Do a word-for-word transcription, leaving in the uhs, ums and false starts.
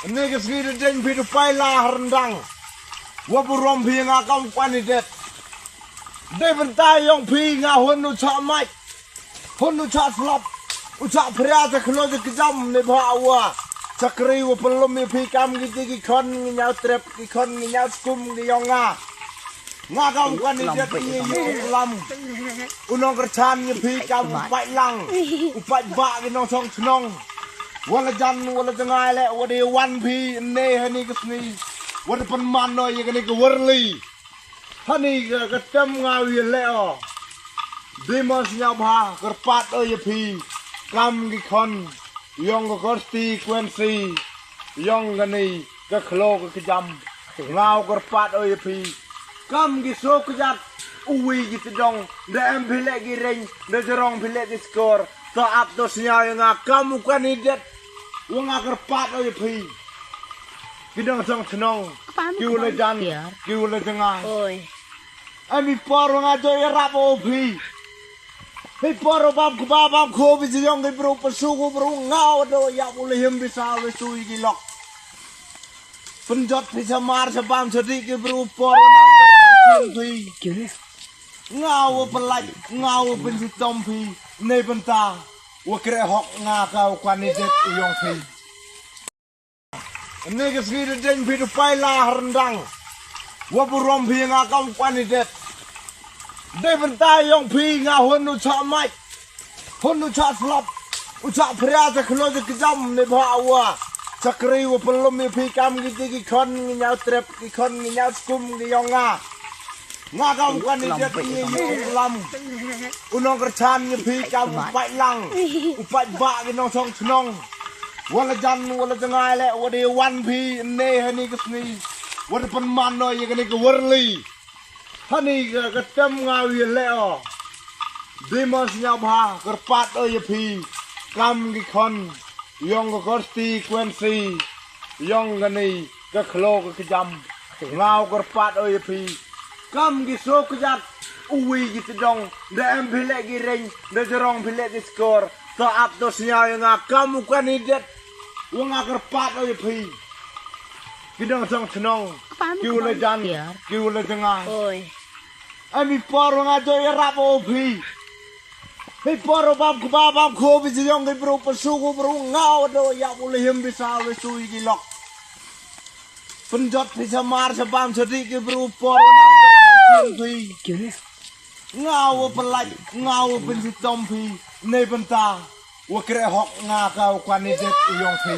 Ynne ka sngi da deng phi da paila ha ryndang. Wa burom phi nga kam kwani det. Dei bynta yong phi nga hun u chah mait. Hun u chah slap. U chah phria ta khlo ta kjam ne bha wa. Chakri wa pynlum ya phi kam ki ti ki khon ngi nyaw trep ki khon ngi nyaw skum ki yong nga. Nga kam kwani det ngi yu lam. U nongkyrchan ya phi kam u pait lang. U pait ba ki nongchong chnong. Wala jan wala jangai le wada wan phi ne hani ka sngi. Wada pynman no ya kani ka warli. Hani ka ka tem nga wi le o. Dei ma sñiaw bha kyrpad o ya phi. Kam ki khon yong ka constituency yong kani ka khlo ka kjam. Nga u kyrpad o ya phi. Kam ki so kjat uwi ki tdong da em phi le ki reng da jrong phi le ki skor. To ap to sñiaw ya nga kam u kwani det. Wa nga kyrpad o ya phi. Ki nongchong chnong. Ki u la jan ki u la jangai. Oi. Em i por wa nga joi rap o phi. Hi por o bam kba bam kho bi jong ki bru pasu ko bru nga o do ya u le him bi sa we su ki lok. Pynjot phi sa mar sa bam sa di ki bru por wa nga joi na sin phi. Nga wa pynlait nga wa pynsitom phi. Nei bynta wa kre hok nga ka wa kwani det u yong phi. Ynne ka sngi da deng phi da paila ha ryndang. Wa burom phi nga kam kwani det. Dei bynta yong phi nga hun u chah mait. Hun u chah slap. U chah phria ta khlo ta kjam ne bha wa. Chakri wa pynlum ya phi kam ki ti ki khon ngi nyaw trep ki khon ngi nyaw skum ki yong nga. Nga kam kwani det ngi yu lam. U nongkyrchan ya phi kam u pait lang. U pait ba ki nongchong chnong. Wala jan wala jangai le wada wan phi ne hani ka sngi. Wada pynman no ya kani ka warli. Hani ka ka tem nga wi le o. Dei ma sñiaw bha kyrpad o ya phi. Kam ki khon yong ka constituency yong kani ka khlo ka kjam. Nga u kyrpad o ya phi. Kam ki so kjat uwi ki tdong da em phi le ki reng da jrong phi le ki skor. To ap to sñiaw ya nga kam u kwani det. Wa nga kyrpad o ya phi. Ki nongchong chnong ki u la jan ki u la jangai. Oi. Em i por wa nga joi rap o phi. Hi por o bam kba bam kho bi jong ki bru pasu ko bru nga o do ya u le him bi sa we su ki lok. Pynjot phi sa mar sa bam sa di ki bru por wa nga joi na sin phi. Nga wa pynlait nga wa pynsitom phi. Nei bynta wa kre hok nga ka wa kwani det u yong phi.